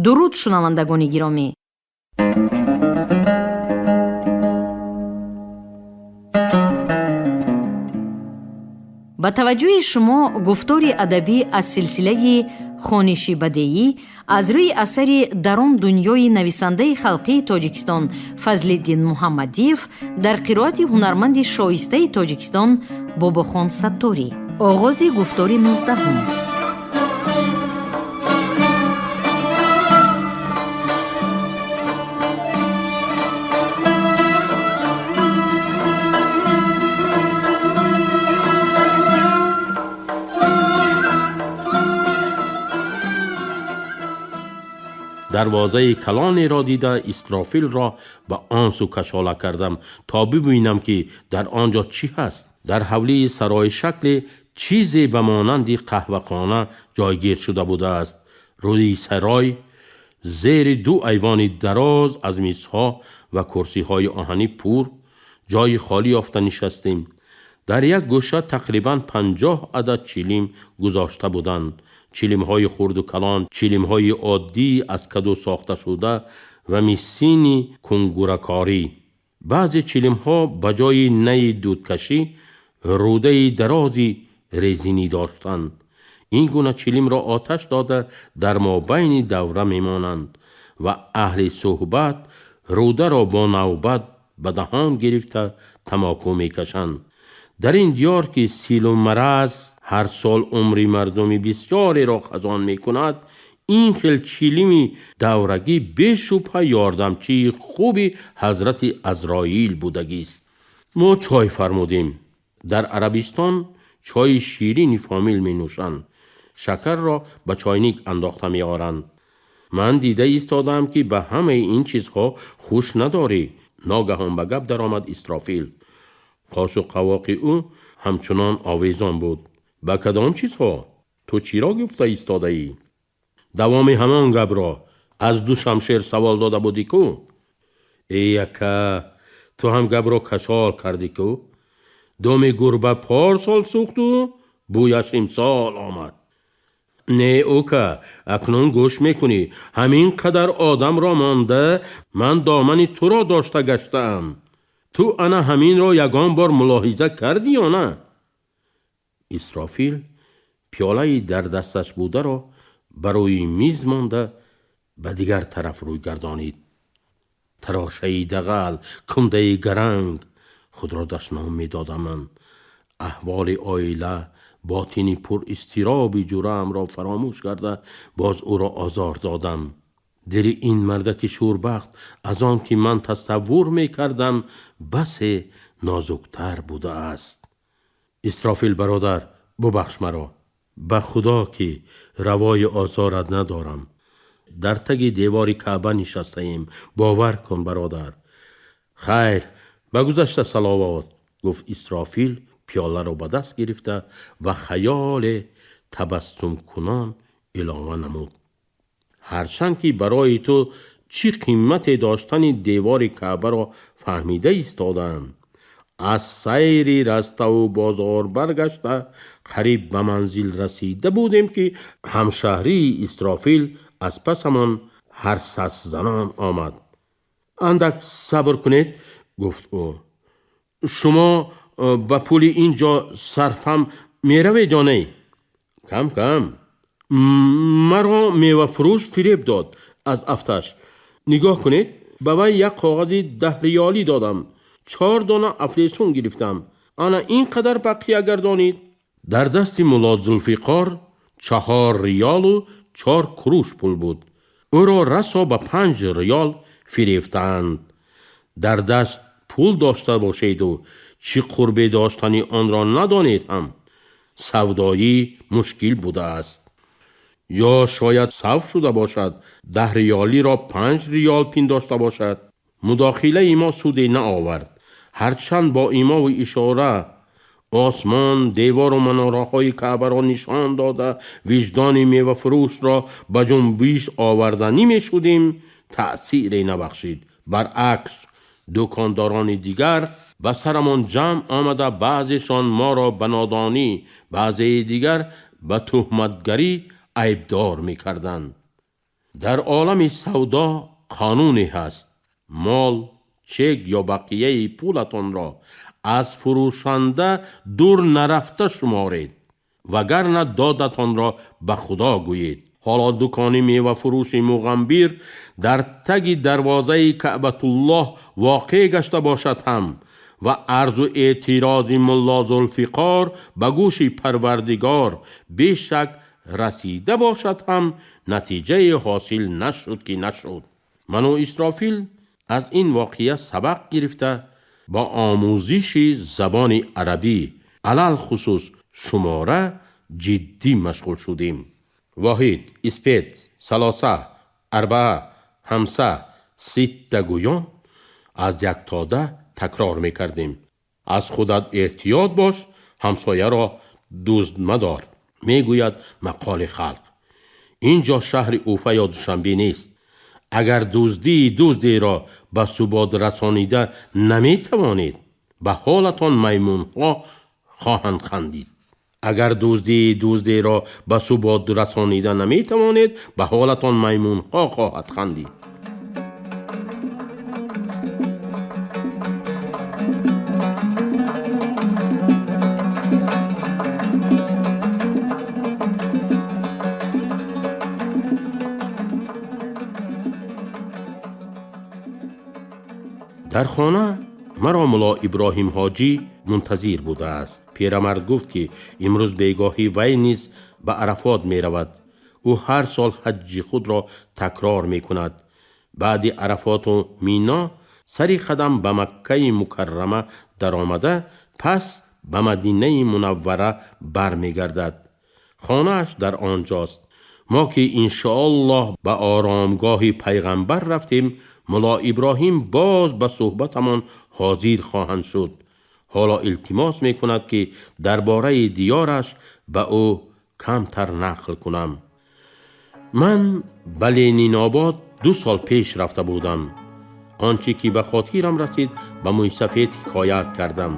Дуруд, шунавандагони гиромӣ. Ба таваҷҷӯҳи шумо гуфтори адабӣ аз силсилаи хониши бадеӣ аз рӯи асари «Дар он дунёи» нависандаи халқии Тоҷикистон Фазлиддин Муҳаммадиев дар қироати ҳунарманди шоистаи Тоҷикистон Бобохон Сатторӣ. Оғози гуфтори 19-ум. Дарвозаи калонеро дида, Исрофилро ба он сӯ кашола кардам, то бибинам, ки дар он ҷо чӣ ҳаст. Дар ҳавлии сароишакле чизе ба монанди қаҳвахона ҷойгир шуда будааст. Рӯи сарой зери ду айвони дароз аз мизҳо ва курсиҳои оҳанӣ пур ҷойи холӣ ёфта нишастем. Дар як гӯша тақрибан 50 адад чилим гузошта буданд: чилимҳои хурду калон, чилимҳои оддӣ аз каду сохташуда ва миссини кунгуракорӣ. Баъзе чилимҳо ба ҷои найи дудкашӣ рӯдаи дарози резинӣ доштанд. Ин гуна чилимро оташ дода, дар мобайни давра мемонанд ва аҳли суҳбат рӯдаро бо навбат ба даҳон гирифта тамоку мекашанд. Дар ин диёр, ки силу мараз ҳар сол умри мардуми бисёреро хазон мекунад, ин хел чилими даврагӣ бешубҳа ёрдамчии хуби ҳазрати Азроил будагист. Мо чой фармудем. Дар Арабистон чойи ширини фомил менӯшанд, шакарро ба чойник андохта меоранд. Ман дида истодаам, ки ба ҳамаи ин чизҳо хуш надорӣ, ногаҳон ба гап даромад Исрофил. Қошу қавоқи ӯ ҳамчунон овезон буд. Ба кадом чизҳо? Ту чиро гуфта истодаӣ? Давоми ҳамон гапро аз ду шамшер савол дода будӣ ку? Эй ака, ту ҳам гапро кашол кардӣ ку. Думи гурба порсол сӯхту бӯяш имсол омад. Не, ука, акнун гӯш мекунӣ. Ҳамин қадар одамро монда, ман домани туро дошта гаштаам. Ту ана ҳаминро ягон бор мулоҳиза кардӣ ё на? Исрофил пиёлаи дар дасташ бударо ба рӯи миз монда, ба дигар тараф рӯй гардонид. Тарошаи дағал, кундаи гаранг, худро дашном медодам ман. Аҳволи оила, ботини пуристироби ҷураамро фаромӯш карда, боз ӯро озор додам. Дили ин мардаки шӯрбахт аз он ки ман тасаввур мекардам, басе нозуктар будааст. Исрофил бародар, бубахш маро. Ба Худо, ки равои озорат надорам. Дар таги девори Каъба нишастаем, бовар кун, бародар. Хайр, ба гузашта саловот, гуфт Исрофил, пиёларо ба даст гирифта ва хаёле табассумкунон илова намуд: ҳарчанд ки барои ту чӣ қимате доштани девори Каъбаро фаҳмида истодаам. Аз сайри раставу бозор баргашта, қариб ба манзил расида будем, ки ҳамшаҳрии Исрофил аз пасамон ҳарсасзанон омад. Андак сабр кунед, гуфт ӯ. Шумо ба пули ин ҷо сарфам меравед ё не? Кам кам. Маро мевафурӯш фиреб дод аз афташ. Нигоҳ кунед, ба вай як коғази 10 риёлӣ додам, чор дона афлесун гирифтам. Ана ин қадар бақия гардонид. Дар дасти Мулло Зулфиқор 4 риёлу 4 куруш пул буд. Ӯро расо ба 5 риёл фирефтаанд. Дар даст пул дошта бошеду чӣ қурбе доштани онро надонед ҳам, савдоӣ мушкил будааст. Ё шояд савф шуда бошад, 10 риёлиро 5 риёл пиндошта бошад. Мудохилаи мо суде наовард. Ҳарчанд бо имову ишора осмон, девору манораҳои Каъбаро нишон дода, виҷдони мевафурӯшро ба ҷунбиш оварданӣ мешудем, таъсире набахшид. Баръакс, дукондорони дигар ба сарамон ҷамъ омада, баъзешон моро ба нодонӣ, баъзеи дигар ба туҳматгарӣ айбдор мекарданд. Дар олами савдо қонуне ҳаст. Мол, чек ё бақияи пулатонро аз фурӯшанда дур нарафта шуморед, вагарна додатонро ба Худо гӯед. Ҳоло дукони мевафурӯши Муғамбир дар таги дарвозаи Каъбатуллоҳ воқеъ гашта бошад ҳам ва арзу эътирози Мулло Зулфиқор ба гӯши Парвардигор бешак расида бошад ҳам, натиҷае ҳосил нашуд ки нашуд. Ману Исрофил аз ин воқеа сабақ гирифта бо омӯзиши забони арабӣ, алалхусус шумора, ҷиддӣ машғул шудем. Воҳид, испет, салоса, арбаа, ҳамса, ситта гӯён аз як то да такрор мекардем. Аз худат эҳтиёт бош, ҳамсояро дузд мадор, мегӯяд мақоли халқ. Ин ҷо шаҳри Уфа ё Душанбе нест. Агар дуздии дуздеро ба субот расонида наметавонед, ба ҳолатон маймунҳо хоҳанд хандид. Агар дуздии дуздеро ба субот расонида наметавонед, ба ҳолатон маймунҳо хоҳад хандид. Дар хона маро Мулло Иброҳим ҳоҷӣ мунтазир будааст. Пирамард гуфт, ки имрӯз бегоҳӣ вай низ ба Арафот меравад. Ӯ ҳар сол ҳаҷҷи худро такрор мекунад. Баъди Арафоту Мино сари қадам ба Маккаи Мукаррама даромада, пас ба Мадинаи Мунаввара бармегардад. Хонааш дар он ҷост. Мо ки иншоаллоҳ ба оромгоҳи пайғамбар рафтем, Мулло Иброҳим боз ба суҳбатамон ҳозир хоҳанд шуд. Ҳоло илтимос мекунад, ки дар бораи диёраш ба ӯ камтар нақл кунам. Ман ба Ленинобод 2 сол пеш рафта будам. Он чӣ ки ба хотирам расид, ба мӯйсафед ҳикоят кардам.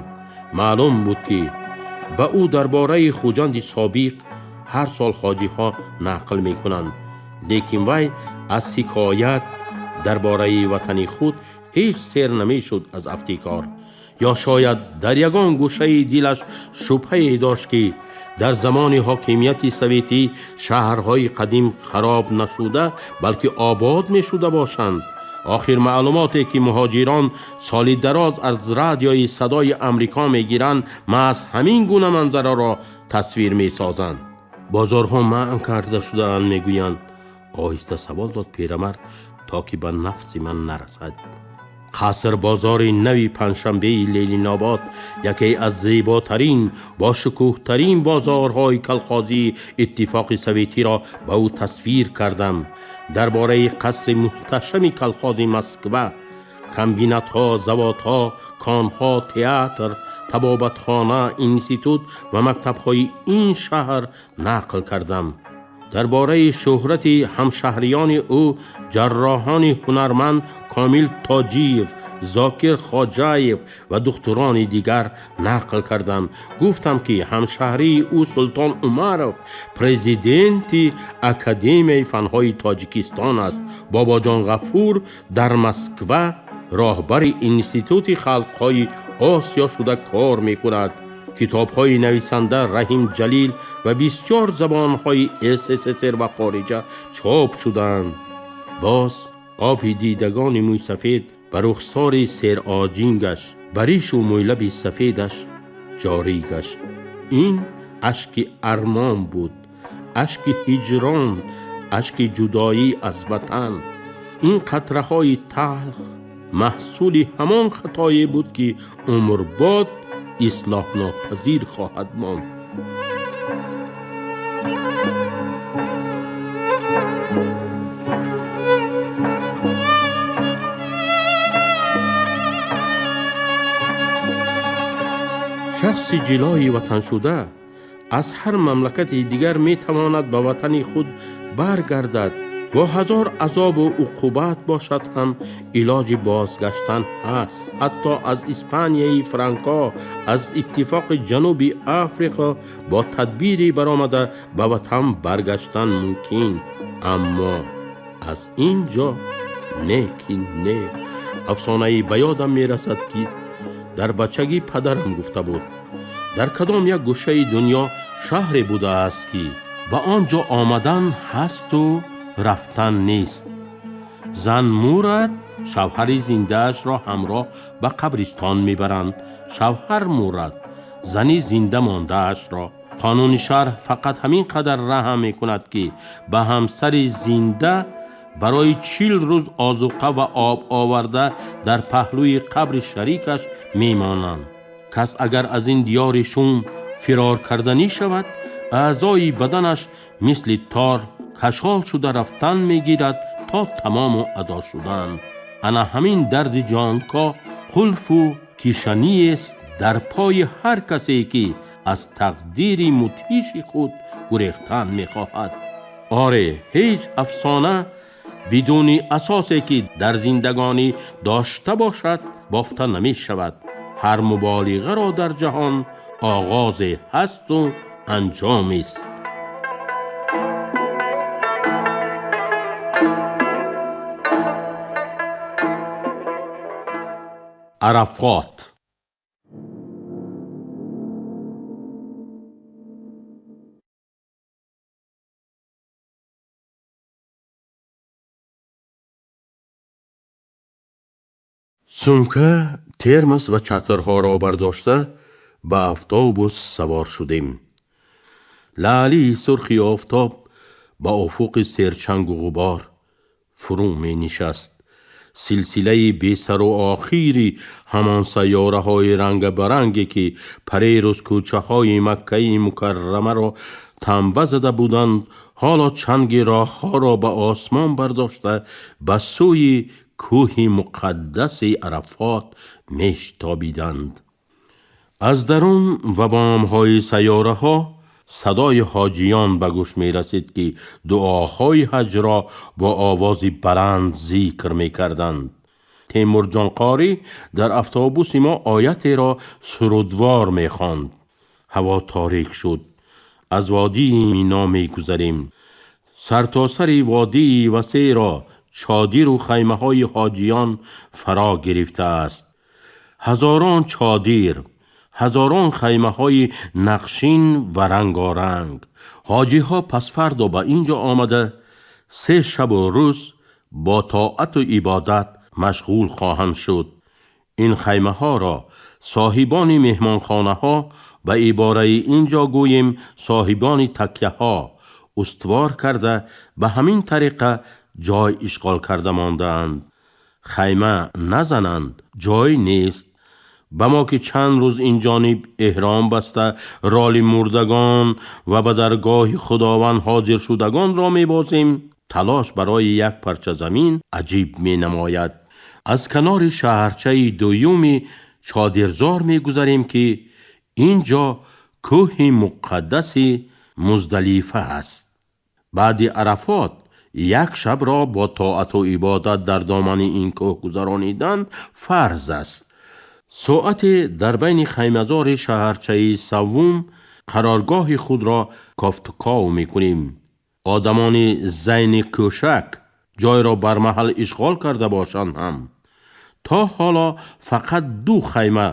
Маълум буд, ки ба ӯ дар бораи Хуҷанди собиқ ҳар сол ҳоҷиҳо нақл мекунанд, лекин вай аз ҳикоят дар бораи ватани худ ҳеҷ сер намешуд аз афтикор. Ё шояд дар ягон гӯшаи дилаш шубҳае дошт, ки дар замони ҳокимияти советӣ шаҳрҳои қадим хароб нашуда, балки обод мешуда бошанд. Охир маълумоте ки муҳоҷирон соли дароз аз радиои Садои Амрико мегиранд, маҳз ҳамин гуна манзараро тасвир месозанд. Бозорҳо манъ карда шудаанд, мегӯянд. Оҳиста савол дод пирамард, то ки ба нафси ман нарасад. Қаср бозори нави панҷшанбеи Ленинобод яке аз зеботарин, бошукӯҳтарин бозорҳои колхозии Иттифоқи Советиро ба ӯ тасвир кардам. Дар бораи қасри муҳташами колхози Москва, комбинатҳо, заводҳо, конҳо, театр, табобатхона, институт ва мактабҳои ин шаҳр нақл кардам. Дар бораи шӯҳрати ҳамшаҳриёни ӯ, ҷарроҳони ҳунарманд Комил Тоҷиев, Зокир Хоҷаев ва духтурони дигар нақл кардам. Гуфтам, ки ҳамшаҳрии ӯ Султон Умаров президенти Академияи фанҳои Тоҷикистон аст. Бобоҷон Ғафур дар Москва роҳбари Институти халқҳои Осиё шуда кор мекунад. Китобҳои нависанда Раҳим Ҷалил ва бисёр забонҳои СССР ва хориҷа чоп шуданд. Боз оби дидагони мӯйсафед ба рухсори сероҷингаш, ба ришу мӯйлаби сафедаш ҷорӣ гашт. Ин ашки армон буд, ашки ҳиҷрон, ашки ҷудоӣ аз ватан. Ин қатраҳои талх маҳсули ҳамон хатое буд, ки умрбод ислоҳнопазир хоҳад монд. Шахси ҷилои ватаншуда аз ҳар мамлакати дигар метавонад ба ватани худ баргардад. Бо ҳазор азобу уқубат бошад ҳам, илоҷи бозгаштан ҳаст. Ҳатто аз Испанияи Франко, аз Иттифоқи Ҷануби Африқо бо тадбире баромада ба ватан баргаштан мумкин. Аммо Аз ин ҷо не ки не. Афсонаи ба ёдам мерасад, ки дар бачагӣ падарам гуфта буд: дар кадом як гӯшаи дунё шаҳре будааст, ки ба он ҷо омадан ҳасту рафтан нест. Зан мурад, шавҳари зиндаашро ҳамроҳ ба қабристон мебаранд. Шавҳар мурад, зани зинда мондаашро. Қонуни шаҳр фақат ҳамин қадар раҳм мекунад, ки ба ҳамсари зинда барои 40 рӯз озуқа ва об оварда дар паҳлӯи қабри шарикаш мемонанд. Кас агар аз ин диёри шум фирор карданӣ шавад, аъзои баданаш мисли тор кашол шуда рафтан мегирад то тамому адо шудан. Ана ҳамин дарди ҷонкоҳ қулфу кишаниест дар пои ҳар касе, ки аз тақдири мудҳиши худ гурехтан мехоҳад. Оре, ҳеҷ афсона бидуни асосе, ки дар зиндагонӣ дошта бошад, бофта намешавад. Ҳар муболиғаро дар ҷаҳон оғозе ҳасту анҷомест. Арафот. Сумка, термос ва чатрҳоро бардошта ба автобус савор шудем. Лаълии сурхи офтоб ба уфуқи серчангу ғубор фурӯ менишаст. Силсилаи бесару охири ҳамон сайёраҳои рангабаранге, ки парерӯз кӯчаҳои Маккаи Мукаррамаро танба зада буданд, ҳоло чанги роҳҳоро ба осмон бардошта ба сӯи кӯҳи муқаддаси Арафот мештобиданд. Аз дарун ва бомҳои сайёраҳо садои ҳоҷиён ба гӯш мерасид, ки дуоҳои ҳаҷро бо овози баланд зикр мекарданд. Темурҷонқорӣ дар автобуси мо оятеро сурудвор мехонд. Ҳаво торик шуд. Аз водии Мино мегузарем. Сартосари водии васеъро чодиру хаймаҳои ҳоҷиён фаро гирифтааст. Ҳазорон чодир, ҳазорон хаймаҳои нақшин ва рангоранг. Ҳоҷиҳо пасфардо ба ин ҷо омада 3 шабу рӯз бо тоату ибодат машғул хоҳанд шуд. Ин хаймаҳоро соҳибони меҳмонхонаҳо, ба ибораи ин ҷо гӯем, соҳибони такяҳо устувор карда ба ҳамин тариқа ҷой ишғол карда мондаанд. Хайма назананд, ҷой нест. Ба мо ки чанд рӯз ин ҷониб эҳром баста роли мурдагон ва ба даргоҳи Худованд ҳозиршудагонро мебозем, талош барои як парча замин аҷиб менамояд. Аз канори шаҳрчаи дуюми чодирзор мегузарем, ки ин ҷо кӯҳи муқаддаси Муздалифа аст. Баъди Арафот як шабро бо тоату ибодат дар домани ин кӯҳ гузаронидан фарз аст. Соате дар байни хаймазори шаҳрчаи саввум қароргоҳи худро кофтуков мекунем. Одамони зайни кӯшак ҷойро бар маҳал ишғол карда бошанд ҳам то ҳоло фақат 2 хайма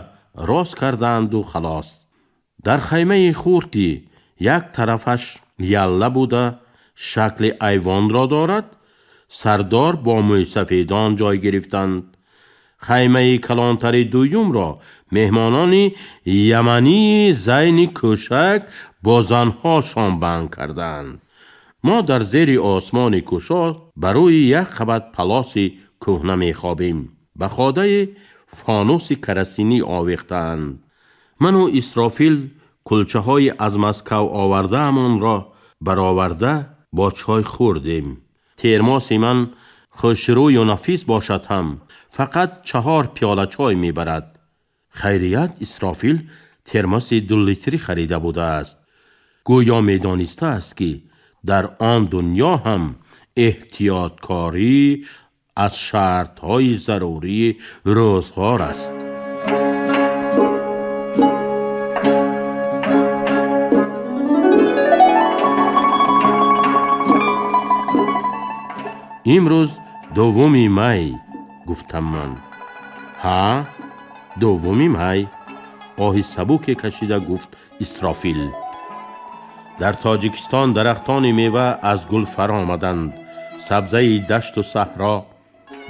рост кардаанду халос. Дар хаймаи хурди як тарафаш ялла буда шакли айвонро дорад, сардор бо мӯйсафедон ҷой гирифтанд. Хаймаи калонтари дуюмро меҳмонони ямании зайни кӯшак бо занҳошон банд карданд. Мо дар зери осмони кушод ба рӯи як қабат палоси кӯҳна мехобем. Ба ходаи фонуси карасинӣ овехтаанд. Ману Исрофил кулчаҳои аз Москав овардаамонро бароварда бо чой хӯрдем. Термоси ман хушрӯю нафис бошад ҳам фақат 4 пиёла чой мебарад. Хайрият, Исрофил термоси 2 литрӣ харида будааст. Гӯё медонистааст, ки дар он дунё ҳам эҳтиёткорӣ аз шартҳои зарурии рӯзғор аст. Имрӯз 2 май, гуфтам ман. Ҳа, 2 май, оҳи сабуке кашида гуфт Исрофил. Дар Тоҷикистон дарахтони мева аз гул фаромаданд. Сабзаи дашту саҳро,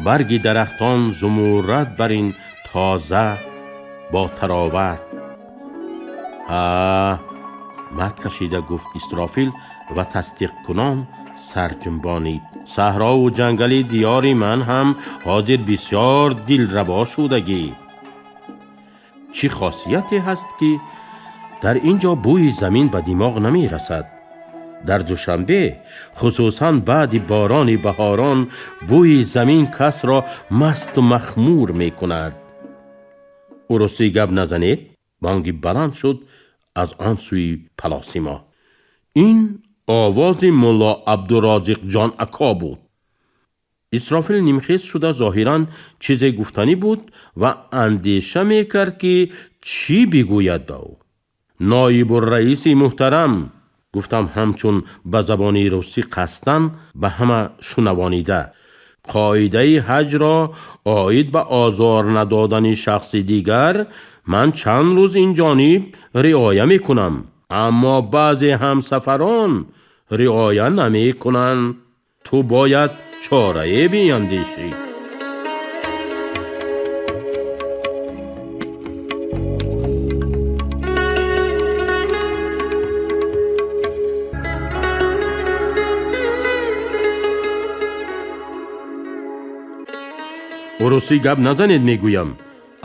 барги дарахтон зумуррад бар ин тоза бо тароват. Ҳа, мат кашида гуфт Исрофил ва тасдиқкунон сар ҷунбонид. Саҳрову ҷангали диёри ман ҳам ҳозир бисёр дилрабо шудагӣ. Чӣ хосияте ҳаст, ки дар ин ҷо бӯи замин ба димоғ намерасад? Дар Душанбе, хусусан баъди борони баҳорон, бӯи замин касро масту махмур мекунад. Урусӣ гап назанед, бонги баланд шуд аз он сӯи палоси мо. Ин овози Мулло Абдуразиқҷон ако буд. Исрофил нимхез шуда зоҳиран чизе гуфтанӣ буд ва андеша мекард, ки чӣ бигӯяд ба ӯ. Ноибурраиси муҳтарам, гуфтам ҳамчун ба забони русӣ қасдан ба ҳама шунавонида, қоидаи ҳаҷро оид ба озор надодани шахси дигар ман чанд рӯз ин ҷониб риоя мекунам, аммо баъзе ҳамсафарон риоя намекунанд. Ту бояд чорае биандешӣ. Урусӣ гап назанед, мегӯям.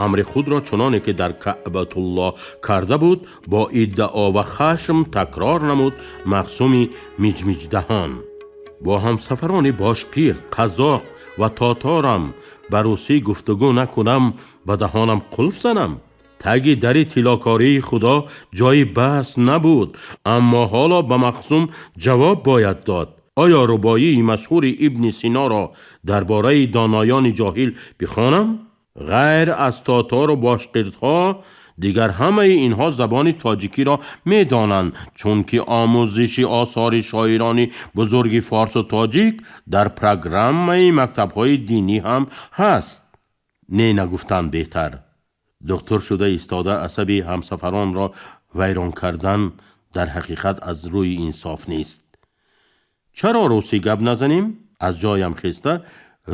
Амри худро чуноне ки дар Каъбатуллоҳ карда буд, бо иддао ва хашм такрор намуд мақсуми миҷмиҷдаҳон. Бо ҳамсафарони бошқир, қазоқ ва тоторам ба русӣ гуфтугӯ накунам, ба даҳонам қулф занам. Таги дари тиллокории Худо ҷои баҳс набуд, аммо ҳоло ба мақсум ҷавоб бояд дод. Оё рубоии машҳури Ибни Синоро дар бораи доноёни ҷоҳил бихонам? Ғайр аз тотору бошқирдҳо дигар ҳамаи инҳо забони тоҷикиро медонанд, чунки омӯзиши осори шоирони бузурги форсу тоҷик дар программаи мактабҳои динӣ ҳам ҳаст. Не, нагуфтан беҳтар. Доктор шуда истода асаби ҳамсафаронро вайрон кардан дар ҳақиқат аз рӯи инсоф нест. Чаро русӣ гап назанем? Аз ҷоям хеста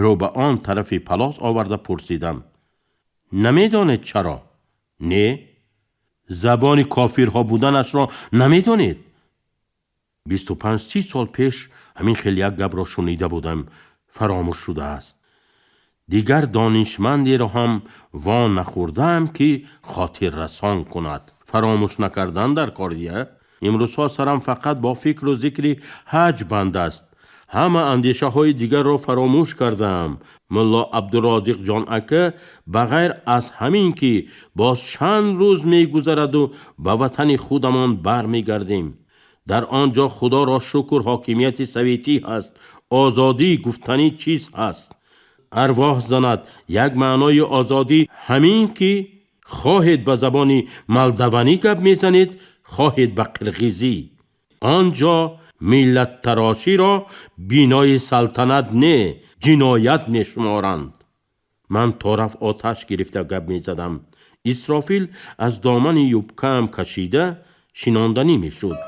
рӯ ба он тарафи палос оварда пурсидам. Намедонед чаро? Не, забони кофирҳо буданашро намедонед? 25-30 сол пеш ҳамин хел як гапро шунида будам, фаромӯш шудааст. Дигар донишмандеро ҳам во нахӯрдаам, ки хотиррасон кунад. Фаромӯш накардан дар кория. Имрӯзҳо сарам фақат бо фикру зикри ҳаҷ банд аст. Ҳама андешаҳои дигарро фаромӯш кардаам. Мулло Абдуразиқҷон ака, ба ғайр аз ҳамин ки боз чанд рӯз мегузараду ба ватани худамон бармегардем. Дар он ҷо Худоро шукр ҳокимияти советӣ ҳаст, озодӣ гуфтанӣ чиз ҳаст. Арвоҳ занад, як маънои озодӣ ҳамин ки хоҳед ба забони молдаванӣ гап мезанед, хоҳед ба қирғизӣ. Он ҷо миллаттароширо бинои салтанат не, ҷиноят мешуморанд. Ман тораф оташ гирифта гап мезадам. Исрофил аз домани юбкаам кашида шинонданӣ мешуд.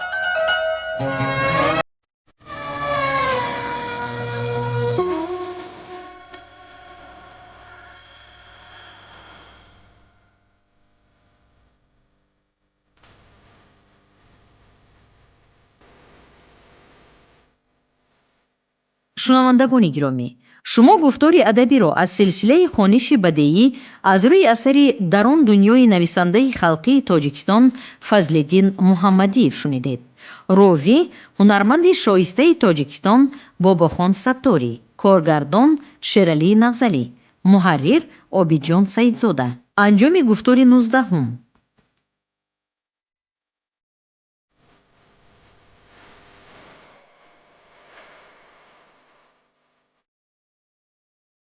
Шунавандагони гиромӣ, шумо гуфтори адабиро аз силсилаи хониши бадеӣ аз рӯи асари «Дар он дунёи» нависандаи халқии Тоҷикистон Фазлиддин Муҳаммадиев шунидед. Ровӣ ҳунарманди шоистаи Тоҷикистон Бобохон Сатторӣ, коргардон Шералии Нағзалӣ, муҳаррир Обидҷон Саидзода. Анҷоми гуфтори 19-ум.